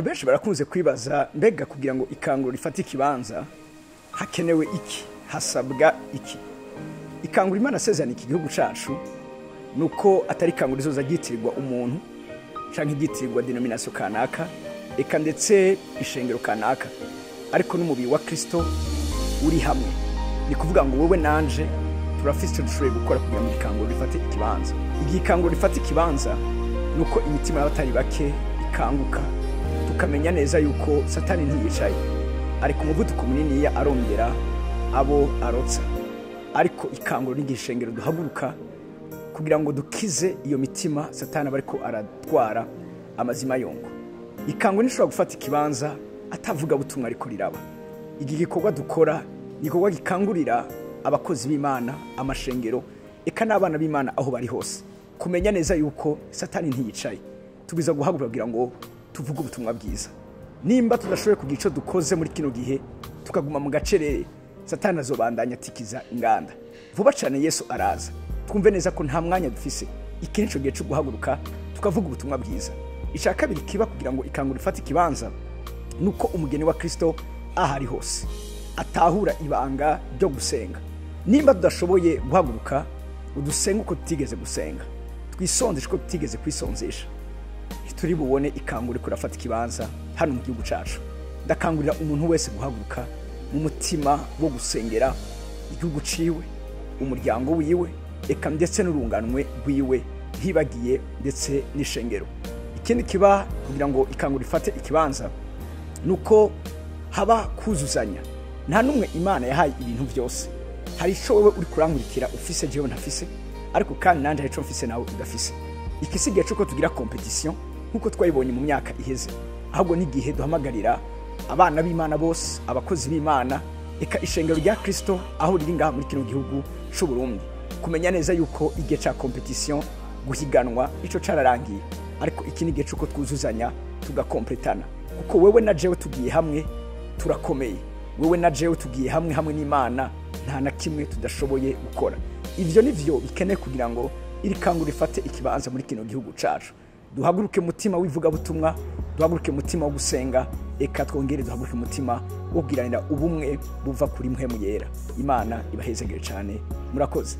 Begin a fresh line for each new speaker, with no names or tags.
Benshi barakunze kwibaza mbega kugira ngo ikanguro rifate ikibanza hakenewe iki, hasabwa iki? Ikanguro Imana asezerana iki gihugu cacu nuko atari ikanguro rizoza ryitirirwa umuntu canke ryitirirwa denomination kanaka, eka ndetse ishengero kanaka, ariko n'umubiri wa Kristo uri hamwe. Ni kuvuga ngo wewe nanje turafise ico dushoboye gukora kugira ngo ikanguro rifate ikibanza. Igihe ikanguro rifate ikibanza nuko imitima y'abatari bake ikanguka, tukamenya neza yuko Satani ntiyicaye, ariko umuvuduko muniniya arongera abo arotsa. Ariko ikanguro n'igishengero duhaguruka kugira ngo dukize iyo mitima Satani aba ariko aratwara amazima yongo. Ikanguro ntishobora gufata ikibanza atavuga butumwa ariko riraba. Iki gikorwa dukora ni igikorwa gikangurira abakozi b'Imana, amashengero, eka n'abana b'Imana aho bari hose kumenya neza yuko Satani ntiyicaye. Tubwiza guhaguruka kugira ngo tuvuge ubutumwa bwiza. Nimba tudashoboye kugira ico dukoze muri kino gihe, tukaguma mu gacerere, Satani azobandanya atikiza inganda. Vuba cane Yesu araza. Twumve neza ko nta mwanya dufise. Iki nico gihe cyo guhaguruka tukavuga ubutumwa bwiza. Ica kabiri kiba kugira ngo ikanguro ifate ikibanza nuko umugeni wa Kristo ahari hose atahura ibanga ryo gusenga. Nimba tudashoboye guhaguruka udusenga uko tutigeze gusenga, twisonzeshe uko tutigeze kwisonzesha, ntituri bubone ikanguro kurafata ikibanza hano mu gihugu cacu. Ndakangurira umuntu wese guhaguruka mu mutima wo gusengera igihugu ciwe, umuryango wiwe, eka ndetse n'urunganwe rwiwe, ntibagiye ndetse n'ishengero. Ikindi kiba kugira ngo ikanguro ifate ikibanza nuko haba kuzuzanya. Nta numwe Imana yahaye ibintu byose. Hari ico wewe uri kurankurikira ufise jewe ntafise, ariko kandi nanje hari ico mfise nawe udafise. Ikisigaye cuko tugira competition nkuko twayibonye mu myaka iheze, ahubwo n'igihe duhamagarira abana b'Imana bose, abakozi b'Imana, eka ishengero rya Kristo aho riri ngaha muri kino gihugu c'u Burundi, kumenya neza yuko igihe ca competition, guhiganwa, ico cararangiye, ariko iki ni igihe cuko twuzuzanya tugakompletana, kuko wewe na jewe tugiye hamwe turakomeye. Wewe na jewe tugiye hamwe hamwe n'Imana nta na kimwe tudashoboye gukora. Ivyo nivyo bikeneye kugira ngo iri kanguro rifate ikibanza muri kino gihugu cacu. Duhaguruke mutima w'ivugabutumwa, duhaguruke mutima wo gusenga, eka twongere duhaguruke mutima wo kugiranira ubumwe buva kuri Mpwemu Yera. Imana ibahezagire cane. Murakoze.